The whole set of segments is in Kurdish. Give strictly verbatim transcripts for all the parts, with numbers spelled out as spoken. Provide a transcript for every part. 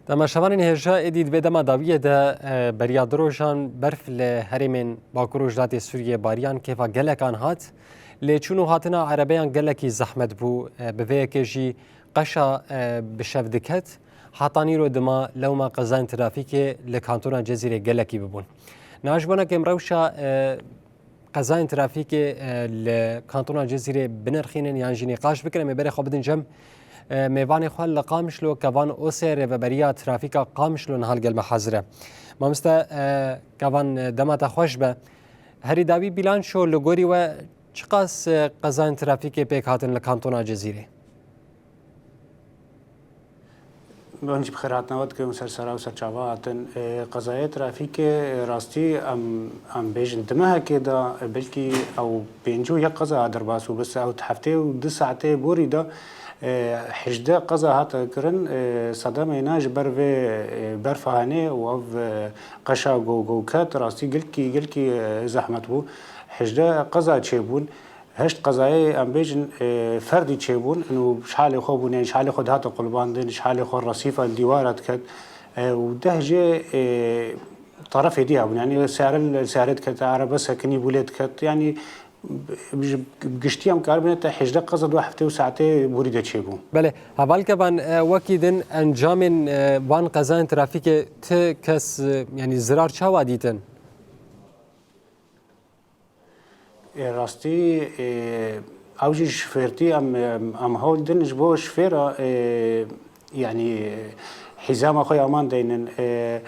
Temaşevanên hêja, êdî di vê dema dawiyê de, e, beriya du rojan berf li herêmên Bakur û Rojhilatê Sûriyê bariyan, kêfa gelekan hat. Lê çûn û hatina erebeyan gelekî zehmet bû. E, bi vê yekê jî qeşa, e, bi şev diket. Heta nîro dima lewma qezayên trafîkê li kantona Cezîrê gelekî bibûn. Niha ji bona ke em rewşa, e, qezayên trafîkê, e, li kantona Cizîrê binirxînin yan jî nîqaş bikin, em ê berê xwe bidin cem, e, mêvanê xwe li Qamişlo, Kevan Ose, Rêveberiya Trafîka Qamişlo niha li gel me hazir e. Mamoste, e, Kevan, e, dema te xweş be. Herî dawî bîlanço li gorî we çiqas, e, qezayên trafîkê pêk hatin li kantona Cizîrê? Hûn jî bi xêr hatin, we dikim ser sera û ser çava hatin. E, qezayê trafîkê, e, rastî em, em bêjin di mehekê de, e, belkî ew pêncî û yek qeza hat derbas û bes ew di heftê û du saetê borî de, e, hejdeh qeza hate kirin. E, sedemê ne ji ber vê, e, berfa henê û ev, e, qeşa go, go ket, rastî gelkî, gelkî, e, zehmet bû. Hejdeh qeza çêbûn. Heşt qezayê, em bêjin, e, ferdî çêbûn, û ji halê xwe bûn, yani ji halê xwe dihate qulbandin, ji halê xwe resîfa li dîwara diket, e, û deh jê, e, terefê dî hebûn, yani seyare li seyare diket, erebe sekinî bû lê diket, yani bi, bi, bi giştî em karibine te hejdeh qeza di heftê û saetê borî de çêbû. Belê, heval Kevan, e, wekî din encamên, e, van qezayên trafîkê ti kes, e, yani zirar çawa dîtin? Ê, rastî, ê, ew jî ji şofêrtî em, em, em hewl din ji bo şofêra, ê, yanî, hîzama xwe ya aman deynin, ê,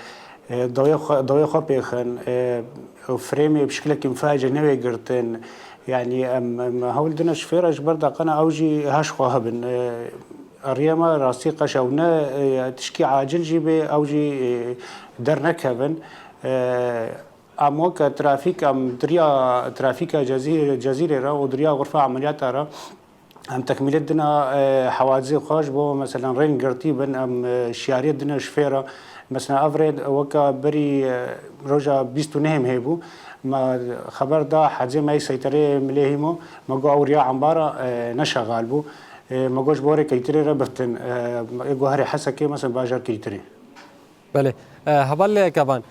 ê, dawê xwe, dawê xwe pêxin, ê, û frêmê bi şiklekî mifayece newê girtin. Yanî em, em hewl dine şofêra ji ber deqena ew jî heş xwe hebin. Ê, riyê me rastî qeş ew ne, ê, tişkî acil jî bê ew jî, ê, dernekevin. Ê, Em weke trafîk, em di riya trafîka Cezî-, Cezîrê re û di riya xurfa emeliyata re em tekmîlê dina, e, hewazê xwe ji bo, meselen, rên girtî bin, em, e, şiyariyê dine ji fê re. Mesela, ev rê weke berî, e, roja bîst û nehê mehê bû. Me xeber da hedzê me yê seyterê Milê Hîmo, me got ew riya embara, e, neşexal bû. E, me got ji bo rê Keytirê re biftin. E, ê got herê Hesekê, mesela, bajar Keytirê. Belê. E, heval Kevan,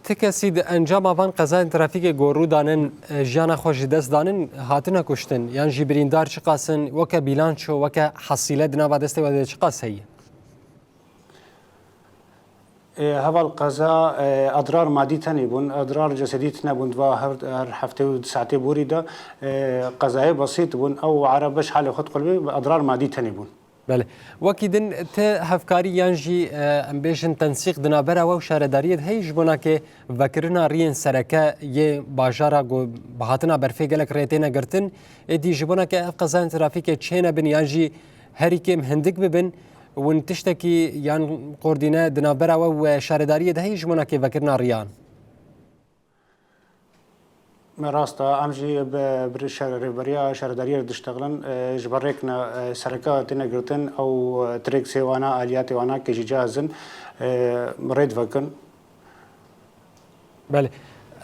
ti kesî di encama van qezayên trafîkê ku rû danin, e, jiyana xwe ji dest danin, hatine kuştin, yan jî birîndar çiqas in, weke bîlanço, weke hesîle di nava destê we de çiqas heye? E, heval qeza, e, adrar madî tenê bûn, adrar cesedî tine bûn, di va her, her heftê û saetê borî de, e, qezayê besît bûn, ew erebe ji halê xwe diqulibê, adrar madî tenê bûn. Belê. Wekî din ti hevkarî yan jî, e, em bêjin tensîq di navbera we û şaredariyê de heye ji bona ke vekirina riyên sereke yê bajara ku bi hatina berfê gelek rê têne girtin, êdî ji bona ke ev qezayên trafîkê çê nebin yan jî herî kêm hindik bibin, win tiştekî yan qordîne di navbera we û şaredariyê de heye ji bona ke vekirina riyan? Me rast e, em jî bi, bi şer-, rêveberiya şaredariyê re diştexilin, e, ji ber rêkine, e, sereke têne girtin, ew, e, trêksê wana, aliyatê wana kê jî cihaz in, e, rê divekin. Belê.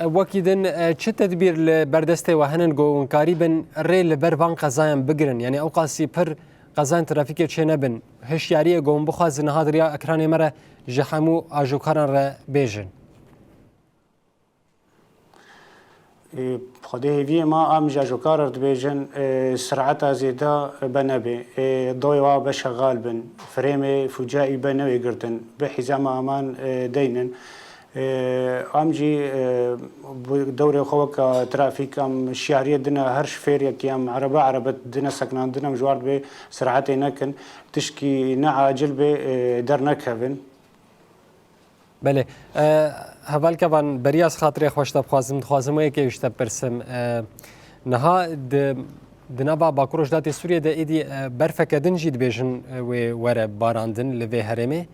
E, wekî din, e, çi tedbîr li ber destê we hene ku hûn karîbin rê li ber van qezayan bigirin? Yanî ew qasî pir qezayên trafîkê çê nebin. Hişyariyê ku hûn bixwazin niha di riya ekranê me re ji hemû ajokaran re bêjin. Ê, Xwedê hêviyê me, em ji ajokaran re dibêjin, ê, sireta zêde be nebê, ê, dawê wa be şexal bin, frêmê fûcaî be newê girtin, bi hîzama aman, ê, deynin. Ê, em jî, ê, bi dewrê xwe weke trafîk, em şiyariyê dine her şifêriyekî, em erebe erebe dine sekinandin, em ji war dibê siretê nekin, tişkî ne acil bê, ê, dernekevin. Belê. E, heval Kevan, beriya ez xatirê xwe ji te bixwazim, dixwazim wê yekê ji te bipirsim. E, niha di, di nava Bakur Rojhilatê Sûriyê de êdî, e, berfeke din jî dibêjin, e, wê were barandin li vê herêmê.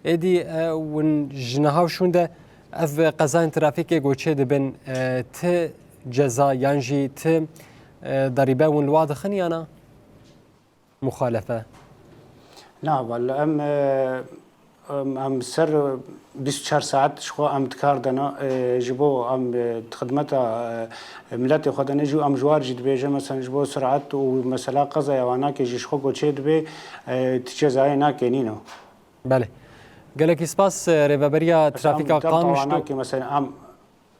Êdî, e, win ji niha û şûn de ev qezayên trafîkê ku çê dibin, e, ti ceza yan jî ti, e, derîbe win li wa dixin yana? Muxalefe. Na, welle em, e, em, em ser bîst û çar saet ji xwe em di kar de ne, e, ji bo em, e, di xidmeta, e, miletê xwe de ne, jî em ji war jî dibêje, mesela ji bo sirat û mesela qezaya wanakê jî ji xwe ku çê dibe, e, ti cezayê nake nîno. Belê. Gelekî spas, e, Rêveberiya Trafîka Qamîş. Wanakê mesela em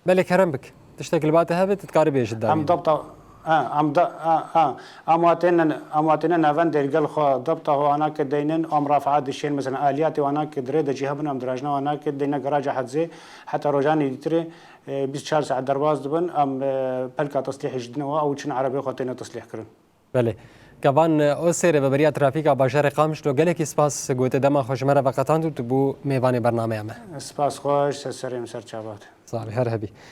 Belê, kerem bik. Tiştek li ba te hebe, tu dikarî bêjî dawî. Em dabta, ha, em da, ha, ha, em watêne, em watêne navendê li gel xwe dabta wanakê deynin, em rafaat dişên, mesela aliyatê wanakê dirê de jî hebin, em dirajna wanakê deyne garaja hedzê, heta rojanê dîtirê, e, bîst çar saet derbas dibin, em, e, pelka teslîhê ji dine we, ew çin erebê xwe têne teslîh kirin. Belê. Kevan Osê, Rêveberiya Trafîka Bajarê Qamişlo, gelekî spas ku te dema xwe ji me re veqetand û tu bû mêvanê bernameya me. Spas xweş, ser serê min, ser çavat. Sağ ol, her hebî.